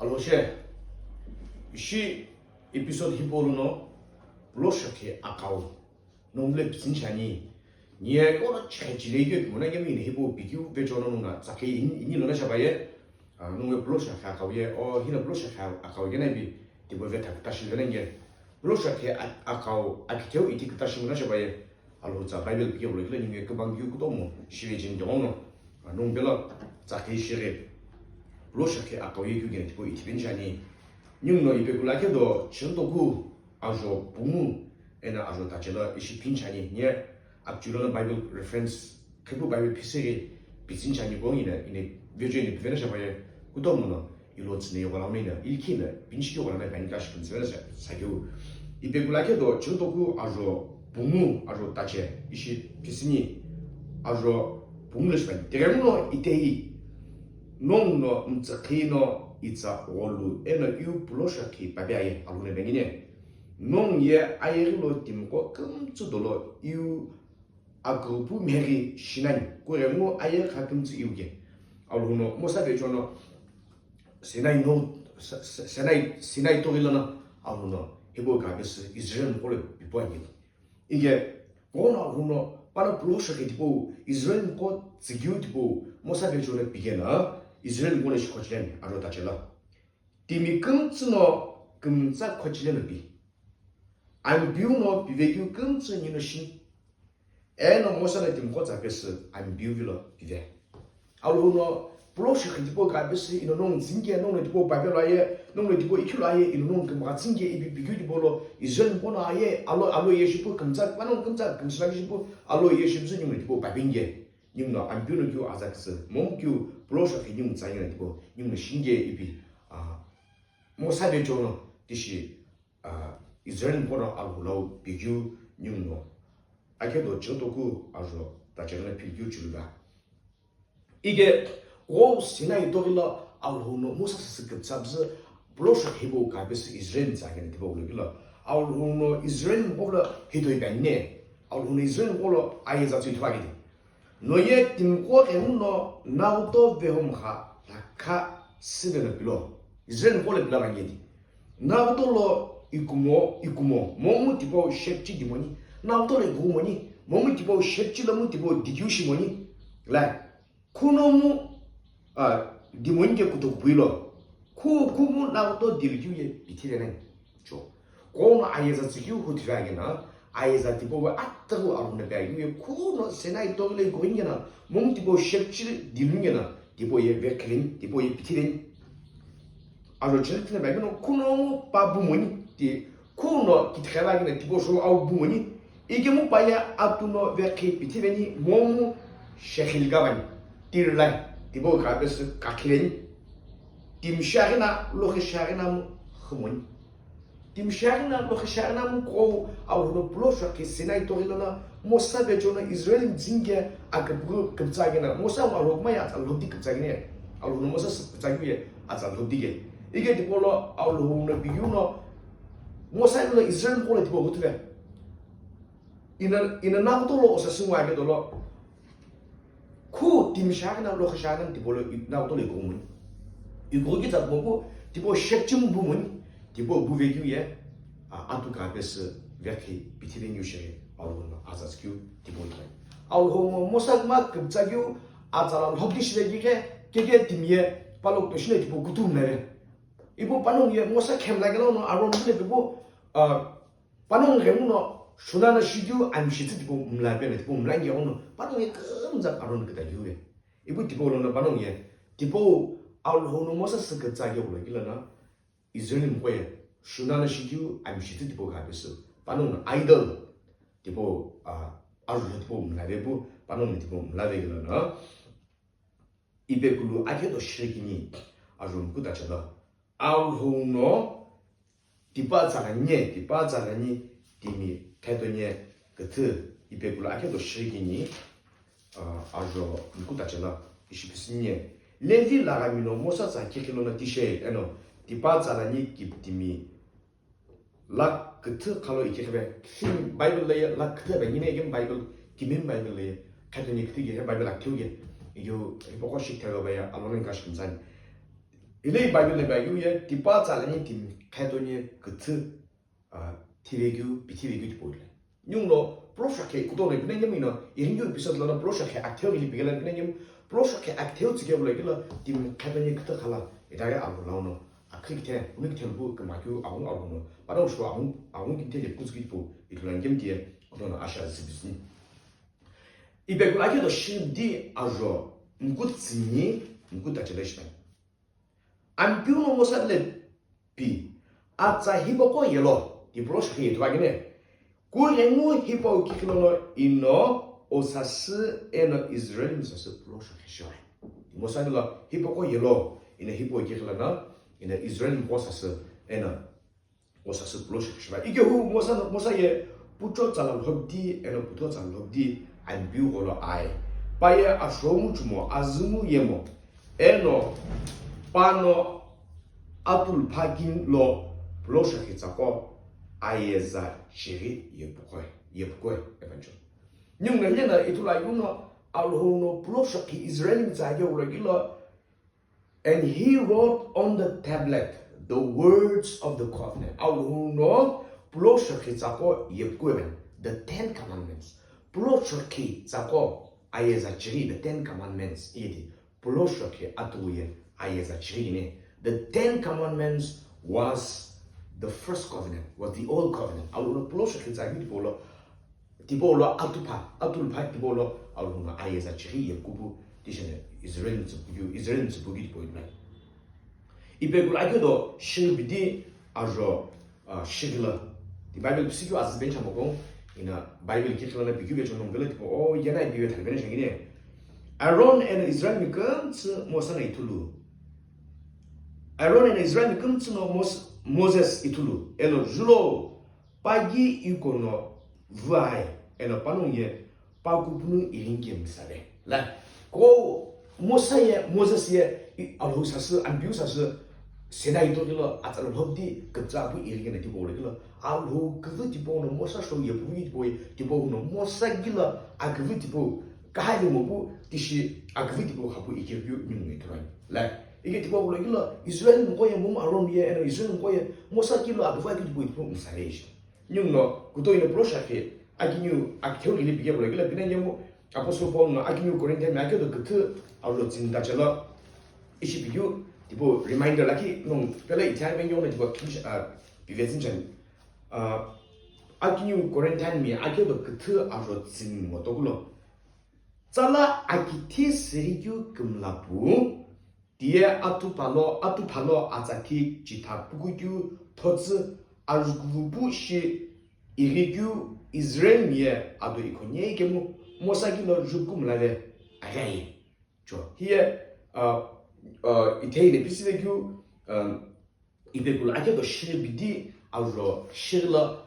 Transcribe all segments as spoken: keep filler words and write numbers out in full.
Aloshe, ishi episode hipau lono, Puloshokhi Akau, nongu lo pitsüni shiani, niye kono chekhe chile keu kümona kemi ina hipau pikeu pecho no nunga tsakhi ini, ini lona shabaye, ah, nungu Puloshokhi Akau ye, o hina Puloshokhi Akau ye na ipi, tipau vetha kutashi vena nge, Puloshokhi a-, Akau akitheu iti kutashi mona shabaye, Alhou tsa Bible pikeu lo kila ningu ye kübang keu kutomo, shive jin dono, ah, nungu bela, tsakhi shire, Puloshokhi Akau ye keu gene tipau iti veni shiani. Ningu no ipe kula khe do, chiritoku, ajo pungu, ena ajo tachela ishi pin shiani, niye, apchulo na Bible reference, khipu Bible phisiri, pitsüni shiani ko ina, ina, vejo ina pivena shabaye, kutomo no, ilo tsine yoga lama ina, ilkhina, pinshi yoga lama bani kashi pinzivena sha, sakeu. Ipe kula khe do, chiritoku, ajo pungu, ajo tache, ishi pitsüni, ajo pungu le shibani. Tere no itehi, nongu no mtsakhi no itsa olu, eno iu Puloshokhi pape aye, Alhou na bengine. Nongu ye ayeghi lo timiqo kümtsü dolo iu akupu mheghi shinani, kurengu aye kha kümtsü iu ke. Alhou no Mosa vecho no Sinai no, Sa-, Sa-, Sinai, Sinai toghi lono Alhou no hipau kapesü Israel miqolo pipuani. Ike, kono Alhou no, pano Puloshokhi tipau, Israel miqo tsükeu tipau, Mosa vecho no pike na, Israel miqo no ishi khochileni, aro tachela. Timi kümtsü no kümtsa khochile no pi. Ampeu no pivekeu kümtsü nino shi. Eno Mosa no timiqo tsa pesü ampeu vilo pive. Alhou no Puloshokhi tipau kapesü ino nongu tsüni ke, nongu no tipau pape lo aye, nongu no tipau ikhi lo aye, ino nongu kümgha tsüni ke ipi pikeu tipau lo, Israel miqo no aye, alo, alo ye shipu kümtsa, panongu kümtsa, kümsüla ke shipu, alo ye shipu sü ningu no tipau pape nge. Ningu no ampeu no keu aza küsü, momu keu Puloshokhi ningu tsa nge na tipau, ningu no shi nge ipi, ah, Mosa vecho no, tishi, ah, Israel miqo no Alhou lau pikeu ningu no, akhe do chiritoku ajo tachela phikeu chuluva. Ike, kou Sinai toghi lo Alhou no Mosa sasü kümtsa püzü, Puloshokhi hipau kapesü Israel tsa kena tipau lo kilo. Alhou no Israel miqo lo hitoi kani ne. Alhou no Israel miqo lo aye za tsü ithulu akiti. No ye timiqo kemu no naguto vehomkha lakha sivelo pilo. Israel miqo lo pilo kani eti. Naguto lo ikumo, ikumo, momu tipau shepchi dimoni. Naguto lo ikumo ni, momu tipau shepchi lo mu tipau dikiu shimoni. Lai. Khuno mu, ah, dimoni ke kutoku puilo. Khu, khu mu naguto dilkiu ye pithile nani. Cho. Kono ayeza tsükeu hu thive kena, ayeza tipau ataghu Alhou no pe akeu ye khuno Sinai toghi lo ikughini kena, momu tipau shepchi diluni kena, tipau ye vekhileni, tipau ye pithileni. Ajo chile tine pe akeu no khuno mu pa bumoni, ti khuno kithighe va kena tipau shou au bumoni, Ikemu paye atu no vekhi pithiveni momu shekhilgavani, tirlai, tipau kapesü kakhileni. Timi shiaghina, lokhi shiaghina mu khumoni. Timi shiaghina, lokhi shiaghina mu kou Alhou no Puloshokhi Sinai toghi lono Mosa vecho no Israel mtsüni ke aküpüghü küpütsa kena, Mosa Alhou kuma ye atsa lhobdi küpütsa kena, Alhou no Mosa sü küpütsa keu ye atsa lhobdi ke. Ike tipau lo Alhou no pikeu no Mosa lono Israel miqo lo tipau ghuthuve. Ina, ina naguto lo osa singwa ake dolo. Khu timi shiaghina lokhi shiaghina tipau lo i-, naguto lo ikughumuni. Ikughu kitsa kumopu, tipau shepchi mu bumuni, tipau buvekeu ye, a, atu kapesü vekhi pithiveni shiaghi, Alhou no aza tsükeu tipau ithulu. Alhou no Mosa kuma küpütsa keu, atsa la lhobdi shivekeu ke, keke timi ye, palo kutoshina tipau kutu mlave. Ipu panongu ye Mosa khemla kelo no Aaron pile pipu, a, Panongu ghemu no shunano shikeu amshitsü tipau mla pena tipau mla nge ono panongu ye kümza Aaron küta keu ve. Ipu tipau lono panongu ye tipau Alhou no Mosa sü kütsa keu lo kila na Israel miqo ye shunano shikeu amshitsü tipau kapesü. Panongu no idol tipau, a, arlo tipau mla ve pu panongu tipau mla ve kila na. Ipekulu akheto shirikini ajo mkutachelo. Alhou no tipa tsagha nye, tipa tsagha nyi timi kheto nye küthü ipekulu akheto shirikini, ah, ajo mkutachelo ishi pisi nye. Levi laghami no Mosa tsa kikhi lono tishe eno tipa tsagha nyi kip timi Lakh küthü khalo ikighive, Bible lo ye lakh küthü ave, nini ye Bible, kimim Bible lo ye, khatini küthü ye Bible akithiu ye, yu, hipaqo shi theghive ye, alona inka shi kümtsani. Hile Bible lo ipeghiu ye, tipa tsa lani timi khetoni küthü, ah, thivekeu, pithivekeu tipau ithulu. Ninguno, pulo shokhi kutomo ipine nyemino, iringu episode lono pulo shokhi aktheu ghili pigela ipine nyem, pulo shokhi aktheu tsike bulo kilo, timi khetoni küthü khala, itaghi alu launo, akhi kithe, unu kithe lupu, kümkakeu, aghungu aghungu, pano usho aghungu, aghungu kithe le kuzukeu tipau, ithulu nyem tiye, kutomo asha zibisni. Ipegula kelo shimdi ajo, mkutsini, mkutachele shimai. Ampeu no Mosa le pi, atsa hipaqo yelo, ti pulo shokhi ithulu akine. Kughengu hipau kikilono ino osasü eno Israel misasü pulo shokhi shiwai. Mosa lo hipaqo yelo, ino hipau kikilono, ino Israel mqo sasü eno osasü pulo shokhi shiwai. Ikehu Mosa, Mosa ye pucho tsala lhokdi eno putho tsala lhokdi Ampeu gholo ai. Pa ye ashomu chumo, azümu yemo, eno pano atulpha kin lo pulo shokhi tsaqo ayeza chighi yepuqoi, yepuqoi evancho. Ninguno hile na ithulu ayuno Alhou no pulo shokhi Israel mitsa ye ulokilo, and he wrote on the tablet the words of the covenant. Alhou no pulo shokhi tsaqo yepuqoi, the Ten Commandments. Pulo shokhi tsaqo ayeza chighi, the Ten Commandments, iti pulo shokhi atuye ayeza chighi ne. The Ten Commandments was the first covenant, was the old covenant. Alhou no pulo shokhi tsaqo tipau lo, tipau lo atupha, atulpha tipau lo, Alhou no ayeza chighi yepuqo pu, tishene Israel tsüpuqo, Israel tsüpuqo tipau ithulu. Ipegula kelo shimdi ajo, ah, shighi lo. Ti Bible pisi keu azü bench amoko, ina Bible kikilono pikeu becho nongelo tipau, o, yena ipive thali bench angine. Aaron eno Israel mi kümtsü Mosa no ithulu. Aaron eno Israel mi kümtsü no Mos-, Moses ithulu. Eno julo, pa ghi iko no vü ai, eno panongu ye pa kupunu iringu ke misave. La, ko Mosa ye, Moses ye, i, Alhou sasü, Ampeu sasü, Sinai toqilo, atsa lo lhokdi, küpütsa pu iringu ke na tipau ulokilo, Alhou küvü tipau no Mosa shou yepuqo tipau, tipau no Mosa ghilo, aküvü tipau, kahali mopu, tishi, aküvü tipau khapu ikirpiu, ninguno ithulu ani. La, ike tipau ulokilo, Israel mqo ye momu Aaron ye, eno Israel mqo ye, Mosa ghilo, aküvü akeu tipau, tipau misave ishi. Ninguno, kutomo ino pulo shokhi, akiniu, aktheu ghili pighe bulo kilo pine nyemu, Apostle Paul no akiniu Corinthian mi akeu do küthü, ajo tsini tachelo, ishi pighiu, tipau reminder lakhi, nong, pelo ithai me nyongo tipau kish, ah, pive tsini chani. Ah, akiniu Corinthian mi akeu do küthü ajo tsini ngo tokulo. Tsala akithi sirikeu kümla pu, tiye atupha lo, atupha lo atsa thi chitha pukukeu thotsü ajukuvu pu shi ighikeu Israel mi ye ado ikhonye kemu Mosa ghilo jukumu lave aghaye. Cho, hiye, uh, uh, ithei le pisi vekeu, um, Ipegula kelo shimdi ajo shighi lo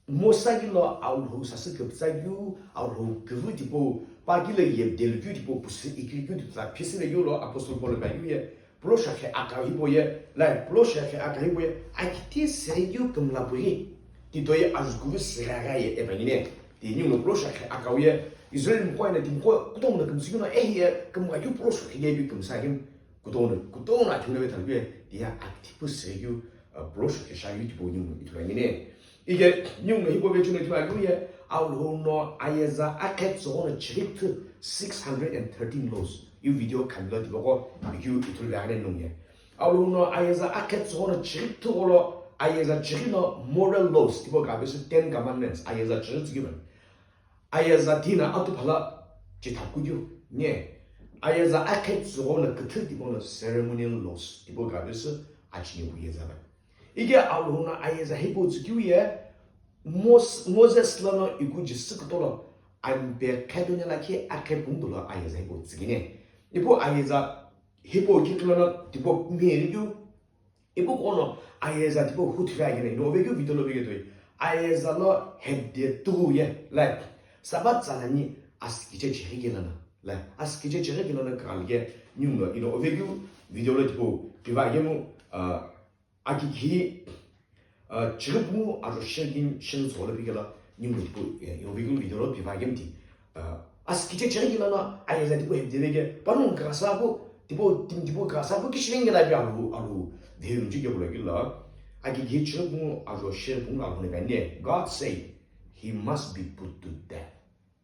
Mosa ghilo Alhou sasü küpütsa keu, Alhou küvü tipau, pa ghilo yepdelu keu tipau, pusi ikirikeu tipau, pisi vekeu lo Apostle Paul no ipeghiu ye, pulo shokhi akau hipau ye, la, pulo shokhi akau hipau ye, akithi sirikeu kümla pu ghi, ti toi ajukuvu siragha ye, ipeghi ne, ti ninguno pulo shokhi akau ye, Israel mqo eno timiqo, kutomo no kümsü keu no, eh, ye, kümkakeu pulo shokhi ye, ipi kümsa keu, Kutomo, kutomo akimla vetha keu, tiye akithi pu sirikeu, uh, pulo shokhi shiaghi tipau ninguno ithulu ani ne. Ike, ninguno hipau vechuno ithulu akeu ye, Alhou no ayeza akhe tsügho no chighi küthü six hundred and thirteen laws. Iu video khamilo tipaqo, ikeu ithulu ve ani nungu ye. Alhou no ayeza akhe tsügho no chighi küthü gholo, ayeza chighi no moral laws, tipau kabe sü Ten Commandments, ayeza chighi tsükeu ve. Ayeza thina atupha lo chitha kukeu, nye. Ayeza akhe tsügho no küthü tipau no ceremonial laws, tipau kabe sü achine pu yeza ba. Ike Alhou no ayeza hipau tsükeu ye, Mos-, Moses lono iku Jisü kutomo lo, ampe khe tonya lakhi akhe pungu lo ayeza hipau tsükine. Ipu ayeza hipau kikilono tipau miri keu, Ipu kono ayeza tipau huthuve aghi na, ino ovekeu video lo vekeu toi. Ayeza lo hede tughu ye, like, Sabbath tsa lani askiche chighi kelo na, like, askiche chighi kelo na kaghalike, ninguno ino ovekeu video lo tipau piva aghemu, uh, akikhi, uh, chighi pungu ajo shighi shighi tsügho lo pikelo, ninguno tipau, eh, ino ovekeu video lo piva aghemu ti. Uh, askiche chighi kelo na, ayeza tipau hede veke, panongu kasa pu, Tipau timi tipau kasa pu kishi vengela pi alu alu vheu nju ke bulo kilo. Aki ke chiro pungu ajo shiro pungu alu ne bane. God said he must be put to death.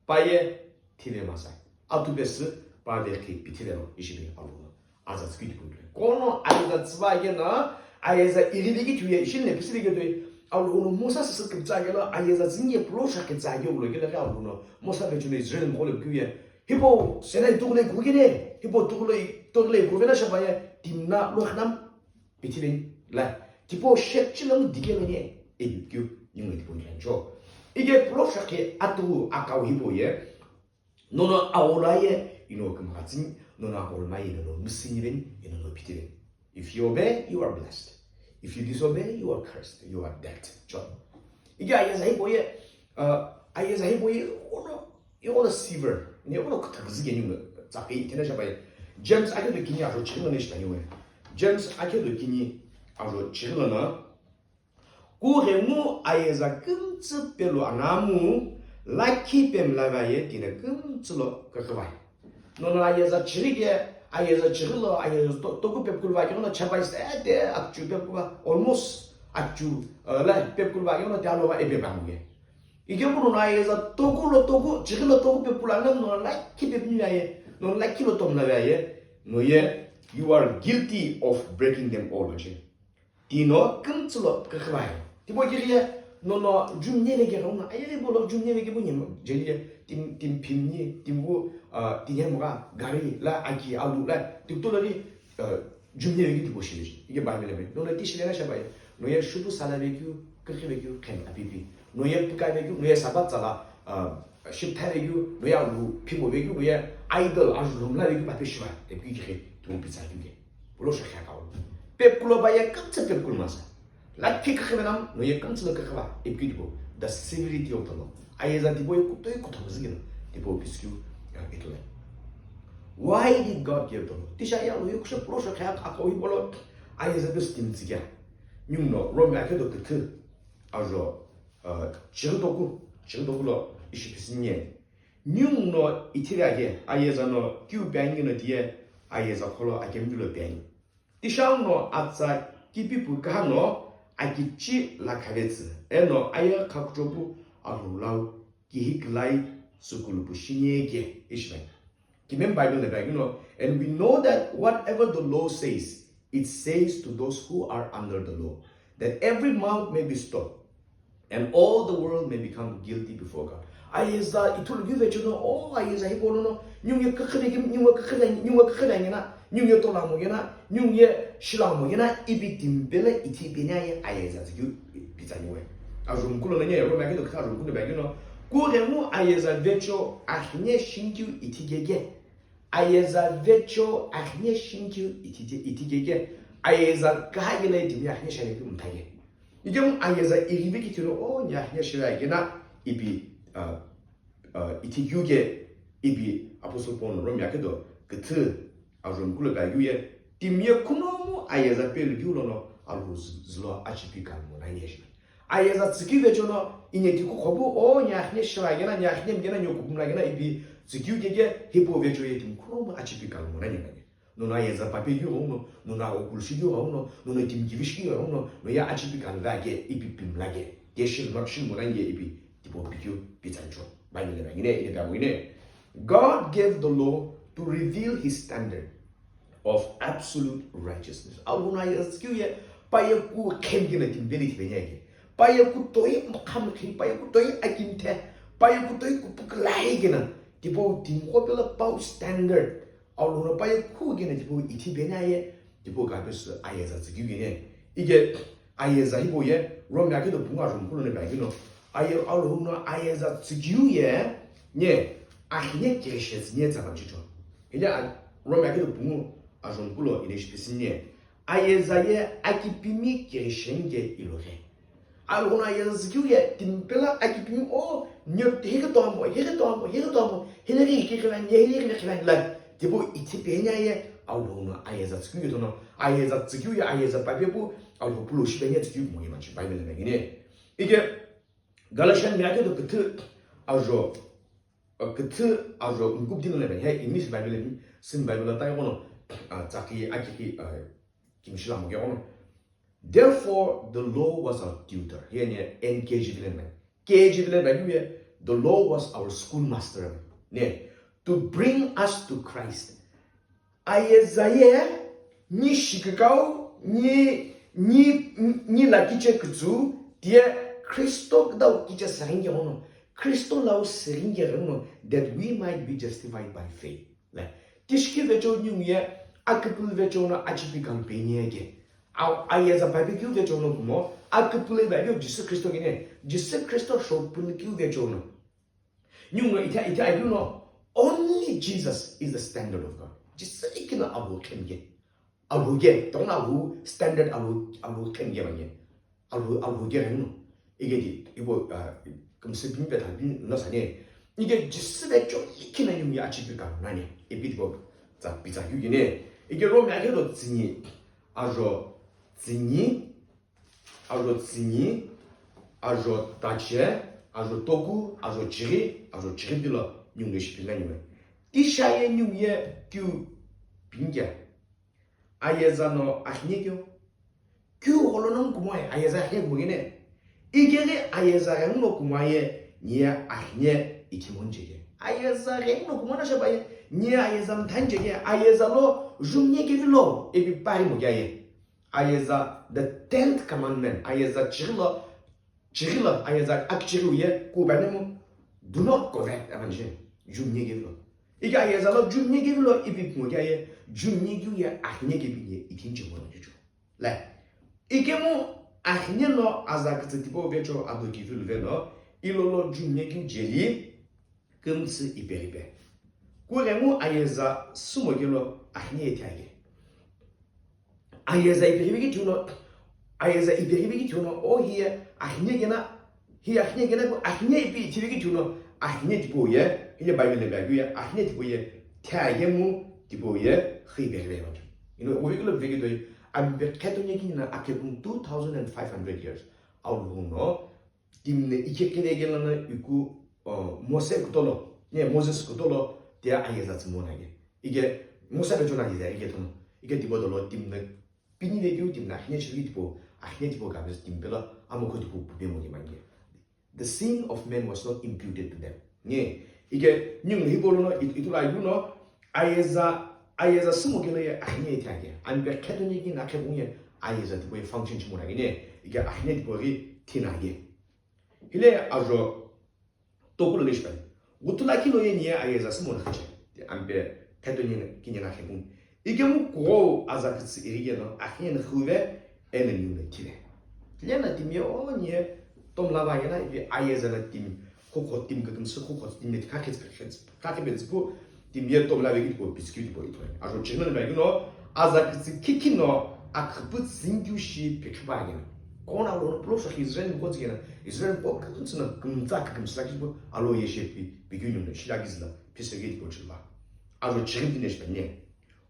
Paye thile masai. Atu pesi pa de ke pitile no ishi be alu. Aza tsiki tipau. Kono aza tsiba ke na aza iri de ki tuye ishi ne pisi de ke tuye. Alu no Musa sisi kibza ke la aza tsinye pro sha kibza ke ulo ke la alu no. Musa be chune Israel mo le kuye. Hipau Sinai tughulei kukine, hipau tughulei, tughulei kuvena shabaye, timna lo khanam, pithilen, la, tipau shekchi lo dikelo ne, e bikyu, ningu tipau ngilancho. Ike pulo shakhe atu akau hipau ye, nono aolaye, ino kumakatsin, nono aolaye, nono misinilen, ino no pithilen. If you obey, you are blessed. If you disobey, you are cursed. You are dead. John. Ike ayeza hipau ye, uh, ayeza hipau ye, ono, ye ono silver, ne ono kutakuzike ni tsake itena shabaye. James ake do kini aro chilo ne shita niwe. James ake do kini aro chilo na. Ku remu ayeza kumtsu pelu anamu, lakhi pemlava ye tine kumtsu lo kakavai. Nono ayeza chirike, ayeza chirilo, ayeza to-, toku pepkulu va kino chabai se de akchu pepkulu va, almost akchu, uh, la pepkulu va kino de alo va ebe bangu ye. Ike bu nono ayeza toku lo toku, chirilo toku pepkulu va nono lakhi pepkulu va ye, nono lakhi lo tomla va ye, no ye, you are guilty of breaking them all, je. Tino kumtsu lo kakhavai. Tipau kiriye, nono jumnye veke rona, aye bolo jumnye veke bu nyemo, jeliye, tim, tim phimni, tim bu, ah, tinyemo ga, gari, la aki, alu, la, tikto la ri, ah, jumnye veke tipau shile. Ike ba mele me. Nono ti shile na shabaye. No ye shubu sala vekyu, kakhi vekyu, khen apipi. No ye puka vekyu, no ye sabat sala, ah, shiptha vekyu, no ye alu, phimo vekyu, no ye idol, alu lumla vekyu, papi shiva, epki kikhe, tu pizza kyu ke. Pulo shakhe akau. Pepkulo ba ye kumtsu pepkul masa. La phik khe nam no ye kumtsu lo kakha ba ipki dibo. The severity of the law. Ayeza dibo ye kutoi kutho zigino. Dibo piskyu ya itule. Why did God give the law? Tisha ya lo ye kusha pulo shakhe akau hipolo. Ayeza bis tim tsigya. Nyung no Rome akhe do kuthu. Ajo, uh, chirdoku, chirdoku lo ishi pisinye. Nyung no ithiri ake, ayeza no kiu piangi no tiye, ayeza kholo akempi lo piangi. Tishang no atsa kipipu kaha no akichi la khavetsü, eno aye khakuchopu alulau kihi kilai sukulupu shinye ke, ishvai. Kimem Bible le bagino, and we know that whatever the law says, it says to those who are under the law, that every mouth may be stopped, and all the world may become guilty before God. Ayeza ithulu yu vecho no, o ayeza hipolo no, nyunge kakhalegi, nyunge kakhalegi, nyunge kakhalegi na, nyunge tolamo gena, nyunge shilamo gena, ipi timpele ithi penya ye ayeza zikyu pizza nyuwe. Ajumkulo na nye, Rome akito kha ajumkulo bagino, kuremu ayeza vecho akhine shinkyu ithi gege. Ayeza vecho akhine shinkyu ithi, ithi gege. Ayeza kahagele dimi akhine shale kyu mthage. Ikemu ayeza iribe kitino o nya hine shira ikena ipi, uh, uh, ithi kyuke ipi Apostle Paul Rome yakedo kethu ajumkulo ba yuye timye kunomu ayeza pelu kyulono alu zilo achipi kalmo na yeshi. Ayeza tsikyu vechono inye tiku khobu o nya hine shira ikena nya hine mkena nyoku kumla ikena ipi tsikyu keke hipo vecho ye tim kunomu achipi kalmo na yeshi. Nono ayeza pape kigha uno, nono aghokulu shi kigha uno, nono timi kivi shi kigha uno, no ye achipi kalve ake, ipi pimla ke. Ye shilma, shilmona ye ipi, tipo pikyu, pitsancho. Bible na ngine, ine pya ngine. God gave the law to reveal his standard of absolute righteousness. Aghuna ayeza tsikyu ye, pa ye ku khem gina timbeli tibe nyake. Pa ye ku toi mkham khem, pa ye ku toi akinthe, pa ye ku toi kupukla gina. Tipo tim kopela pau standard. Aluno pa ye khu kene tipau ithi bene aye, tipau ka pesu ayeza tsikyu kene. Ike ayeza hipau ye, Rome akito pungu ajumkulo ne bagino. Aye aluno ayeza tsikyu ye, nye, akhine kirishes nye tsaba chicho. Hile a, Rome akito pungu ajumkulo ine shipisi nye. Ayeza ye akipimi kirishenge ilohe. Alghuna ayeza zikyu ye timpela akipimi o nyo heke tomo, heke tomo, heke tomo, heke ri ki khila nye, heke ri khila la. Tipo ithi penya ye alghuna ayeza zikyu ye tono, ayeza zikyu ye ayeza pape pu alghu pulo shi penya zikyu mo ye manchi Bible na gine. Ike Galatian mi ake do kethu ajo Kethu ajo nkup dino lebe, he English Bible mi, sin Bible tai kono, uh, tsaki akiki uh, kimshila mo ke ono. Therefore, the law was our tutor. Here near N K J V line. K J V line, the law was our schoolmaster. Ne, to bring us to Christ. Ayeza ye ni shikikau, ni, ni, ni la kiche kutsu, tie Kristo kdau kiche saringe ono. Kristo lau saringe ono, that we might be justified by faith. Le, tishiki vecho nyungu ye, akipul vecho no achipi kampeni ye ke. Au, ayeza babi kiu vecho no kumo, akipul babi Jisu Kristo kine, Jisu Kristo shopul kiu vecho no. Nyungu ita, ita ayu no, only Jesus is the standard of God. Jisu ikina abu kemge. Abu ge, tong abu standard abu, abu kemge banye. Alu, alu gere no. Ige di, ibo, ah, kumsi bin pe tha bin no sane. Ige Jisu vecho ikina nyungu ye achipi ka nani. Ipi dibo, za, biza yu gine. Ige Rome ake do tsini, ajo tsini, ajo tsini, ajo tache, ajo toku, ajo chiri, ajo chiri bilo nyungu ye shipi nani me. Tisha ye nyungu ye kiu bingya. Ayeza no akhine kyo. Kyu gholo no kumoi, ayeza akhine kumoi ne. Ikeghi ayeza ghenguno kumoi ye, niye akhine ikhimon cheke. Ayeza ghenguno kumoi na shabaye, niye ayeza mthan cheke. Ayeza lo jumnye kevilo, epi pari mo kya ye. Ayeza, the tenth commandment, ayeza chigilo, chigilo, ayeza akchigilo ye, kubanemu, do not covet, evangelist, jumnye kevilo. Ike ayeza lo jumnye kevilo, ipi mo kya ye, jumnye kyu ye, akhine kevi ye, ithin chigilo chuchu. Le, ikemu akhine no aza kitsü tipau vecho ado kivilu veno, ilolo jumnye kyu jeli, kümtsü iperipe. Kuremu ayeza sumo kelo akhine ithage. Ayeza iperipe ki thuno, ayeza iperipe ki thuno, o hiye akhine kena, hiye akhine kena, akhine ipi ithire ki thuno, akhine tipau ye, hiye Bible le bagyu ye, akhine tipau ye, thage mu tipau ye, khi iperipe. Ino, o vekilo vekidoi, ambe kheto nye kinina akhekun two thousand and five hundred years. Au luno, timne ike kene kene na iku, uh, Mose kutolo, ne Moses kutolo, tia ayeza tsimo na ge. Ike Mose becho na ge, ike tono, ike tibo dolo, timne pini de kyu, timne akhine chiri tipo, akhine tipo gabe timpelo, amo ko tipo pube mo ge mange. The sin of man was not imputed to them. Nge, ike nyung hibo lono it-, itula yuno, ayeza, ayeza sumo kelo ye akhine ithage. Ambe kheto nye kinina akhekun ye ayeza tipo ye function chimo na ge ne, ike akhine tipo ri thina ge. Hile ajo toku lo leshpan. Gutula kilo ye niye ayeza sumo na khache. Ambe kheto nye kinina akhekun. Ikemu kuo aza kitsü iri ye no, akhine na khuve, ene niu ne thile. Lena timi ye o niye tomla ba ye na, ipi ayeza na timi, khukho timi kakümsü, khukho timi ne kakhe, kakhe, kakhe benziko, timi ye tomla veki tipo, biscuit tipo ito. Ajo chino ne bagino, aza kitsü kikino, akhüpü tsingyu shi pikhiba ye na. Kona lo no pulo shakhi Israel ko tsike na, Israel ko kakümsü na, kümtsa kakümsü la kibo, alo ye she pi, pikyu nyung ne, shila kizla, pisegi tipo chilba. Ajo chiri dine shpa ne.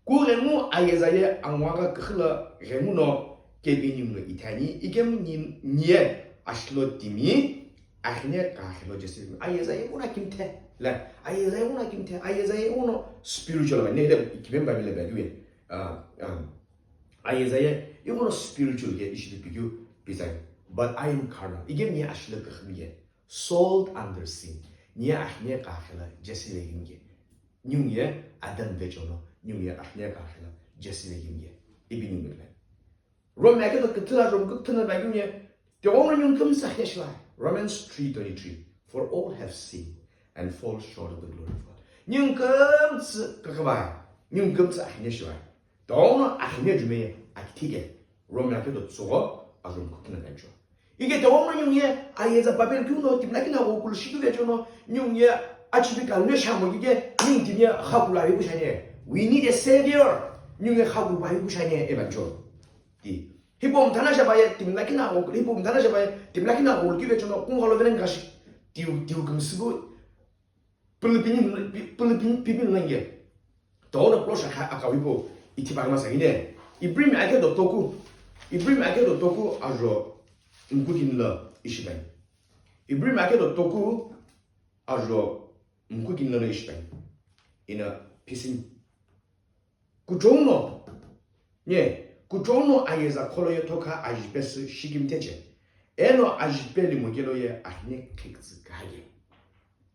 Ku ghemu ayeza ye angwa gha küxü lo ghemu no kepi ningu ithani, ikemu ni-, niye ashilo timi, akhine kaxilo Jesse. Ayeza ye una kimthe. La, ayeza ye una kimthe. Ayeza ye uno spiritual ba, ne le kibe ba le ba duwe. Ah, um, ayeza ye uno spiritual ye ishi pikyu bizai. But I am carnal. Ikemu niye ashilo küxü ye. Sold under sin. Niye akhine kaxilo Jesse le yinge. Nyung ye Adam vecho no, nyung ye akhine kaxilo Jesse le yinge. Ipi nyung le. Rome ake do küthü la Rome küthü na bagyu ye. Te ono nyung kümsa he shilai. Romans three twenty-three. For all have sinned and fall short of the glory of God. Nyung kümsa kakaba. Nyung kümsa akhine shilai. Te ono akhine jume akithike. Rome ake do tsogo a Rome küthü na bagyu. Ike te ono nyung ye, ayeza Babel kyu no, timla kina go kulu shitu vecho no, nyung ye, achipi kalune shamo kike, nyung timi ye, khakula ribu shanye. We need a savior. Nyung ye, khakulu ba ribu shanye, evancho. Ti. Hipo mthana shabaye, timla kina go, hipo mthana shabaye, timla kina go kyu vecho no, kung halo velen gashi. Tiu, tiu kümsibu. Pülüpini, pi-, pülüpini, pipini nange. Tono prosha kha akawipo, itipa kama sagine. Ibrahim ake do toku. Ibrahim ake do toku ajo mkukin lo ishibai. Ibrahim ake do toku ajo mkukin lo ishibai. Ina pisin. Kuchou no, nye, kuchou no ayeza kholo ye thokha ajipe sü shikimtheche. Eno ajipe limo kelo ye ahine khiktsü kahage.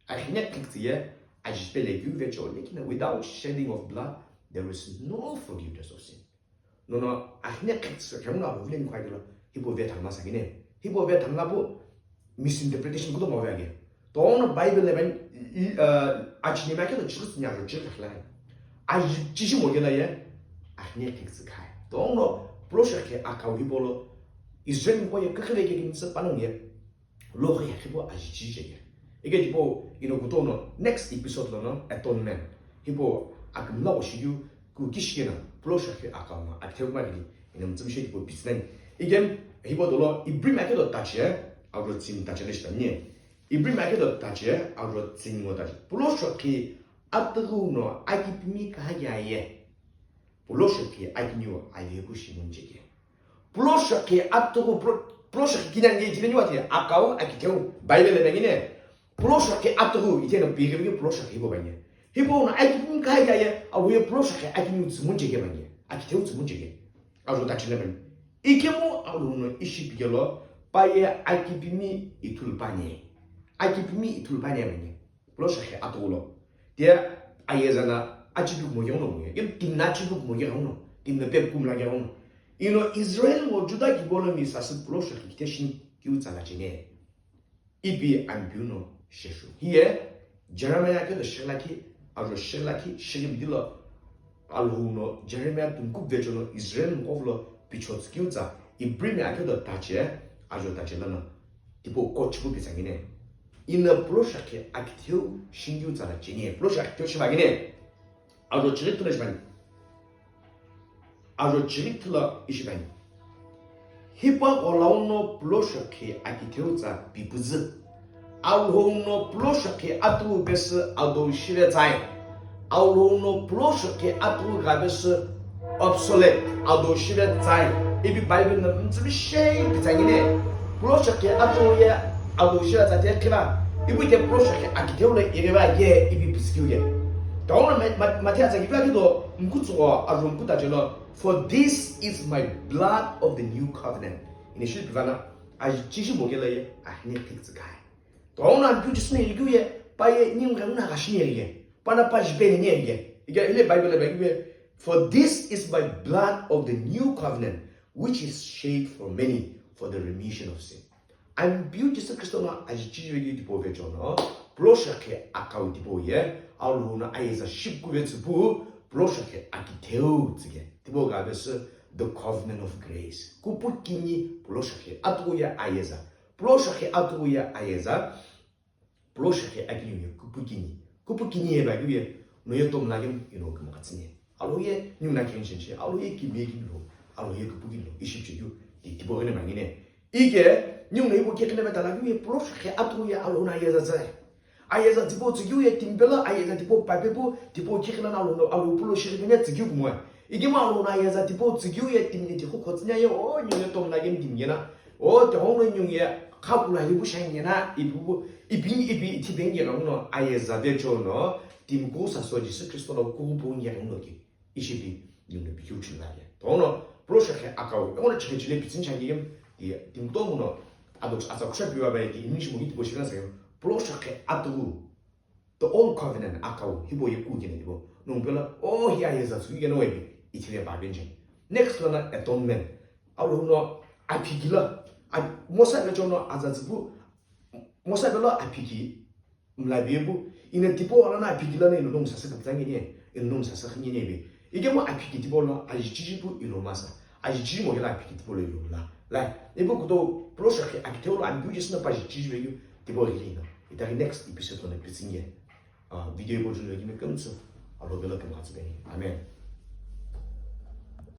Ahine khiktsü ye ajipe le keu vecho, lekina without shedding of blood, there is no forgiveness of sin. Nono ahine khiktsü kemu no avu vile ni khwai dilo, hipau ve thangma sakine. Hipau ve thangma pu misinterpretation kutomo ve age. Tono Bible le ben, i, i, uh, achine ma kelo chirus nya ro chirus khla. Aji chishi mo gela ye, ahine khiktsü khai. Tono, pulosho khe akau hipau lo, Israel ko ye kakhe ve ke kimtsü panong ye. Lo khe ya hipau aji chishi ye. Ike hipau, ino kutono, next episode lo no, atonement. Hipau, akimla o shiyu, ku kishikena, pulosho khe akau ma, akitheu ma gidi, ino mtsumshe hipau pitsnani. Ike, hipau dolo, Ibrim ake do tache, agro tsin tache le shitani. Ibrim ake do tache, agro tsin ngo tache. Pulosho khe atughu no akipimi kahagi aye. Pulosho khe akiniu aye ku shimun cheke. Pulosho khe atughu, pulo-, pulosho khe kinan ye jile niwa te, akau, akitheu, Bible le ngine. Pulosho khe atughu, ite no pighi pighi pulosho khe hipau banye. Hipau no akipimi kahagi aye, awu ye pulosho khe akiniu tsumun cheke banye. Akitheu tsumun cheke. Ajo tache le banye. Ikemu awu no ishi pigelo, pa ye akipimi ithulu panye. Akipimi ithulu panye banye. Pulosho khe atughu lo. Tia ayeza na achipi kumo yeghono mo ye. Yem tim na achipi kumo yeghono. Tim na pep kumla yeghono. Ino Israel ngo Juda ki bolo mi sasü pulosho khe kite shini kiu tsala chene. Ipi ampiu no sheshu. Hiye Jeremiah ke do shilakhi, ajo shilakhi, shigim dilo. Alhou no Jeremiah tungkup vecho no Israel nkof lo pichotsu kiu tsa, Ibrim ake do tache, ajo tache lana. Tipo coach bu pitsangine. Ina pulosho khe akitheu shingiu tsala chene. Pulosho akitheu shimagine. Ajo chiri tuna shimani. Ajo chiri tula ishimani. Hipa gholau no pulosho khe akitheu tsa pipuzü. Alhou no pulosho khe atughu pesü adou shive tsai. Alhou no pulosho khe atughu gha pesü obsolete, adou shive tsai. Ipi Bible na mtsübi shei pitsangine. Pulosho khe atughu ye adou shive tsai te khiva. Ipi te pulosho khe akitheu le iriva ye ipi pisikiu ye. Taona ma-, ma-, Mathias akiva kido mkutsugo ajo mkuta jelo. For this is my blood of the new covenant. Initially pivana, aji chishi mogela ye, ahine khiktsü kai. Taona mpiu chisine irikiu ye, pa ye ni mga una gashi ni erige. Pana pa jipe ni erige. Ike ile Bible le Bible, "For this is my blood of the new covenant, which is shed for many for the remission of sin." Ampiu Jisü Kristo no aji chijive keu tipau vecho no, pulosho khe akau tipau ye, Alhou no ayeza shipku vetsü pu, pulosho khe akitheu tsüke. Tipau gha pesü, the covenant of grace. Kupu kini pulosho khe atughu ye ayeza. Pulosho khe atughu ye ayeza. Pulosho khe akiniu ye kupu kini. Kupu kini ye ba keu ye, no ye tomla kemu ino kemu katsini. Alhou ye niu na kini chenche, Alhou ye kimi ye kimi lo, Alhou ye kupu kini lo, ishi pichekeu, ti, tipau ghene mangine. Ike, niu na ipo kekile meta la keu ye, pulosho khe atughu ye Alhou no ayeza tsai. Ayeza tipau tsükeu ye, timpelo ayeza tipau papepu, tipau kekile na Alhou no, Alhou pulo shirikene tsükeu kumoe. Ikemu Alhou no ayeza tipau tsükeu ye, timni tikhu khotsinya ye, o, niu ye tomla kemu timye na. O, te hono nyung ye, khakula hibu shang ye na, ibu, ibi, ibi, ithi beng ye rang no, ayeza vecho no, timku saso Jisü Kristo lo kupu ye rang no ki, ishi pi, nyung no bikyu chin la ye. Tono, pulosho khe akau, e ono chikhe chile pitsin chang ye, ti, timtomu no, adok, atsa kusha piwa ba ye ki, English mo ki tipo shina sa yo, pulosho khe atughu. The old covenant akau, hipau ye ku kena hipau. Nung pela, o hi ayeza tsukeu kena webi, ithile ba benjeng. Next lana atonement. Alhou no aphiki la, a-, Mosa vecho no aza tsüpu, Mosa velo aphiki mla bepu, ina tipau lana aphiki lana ino nung sasa kapitsa ngene, ino nung sasa khingene be. Ikemu aphiki tipau lo, aji chijipu ino masa. Aji chiji mo kela aphiki tipau lo ino mla. Lai, ipu kuto, pulosho khe akitheu lo, ampiu Jisü no pa aji chijive keu, tipau hili ino. Itaghi next episode lo na pitsinge. Ah, video hipau juni vekimi kümtsü, Alhou velo kümgha tsübeni. Amen.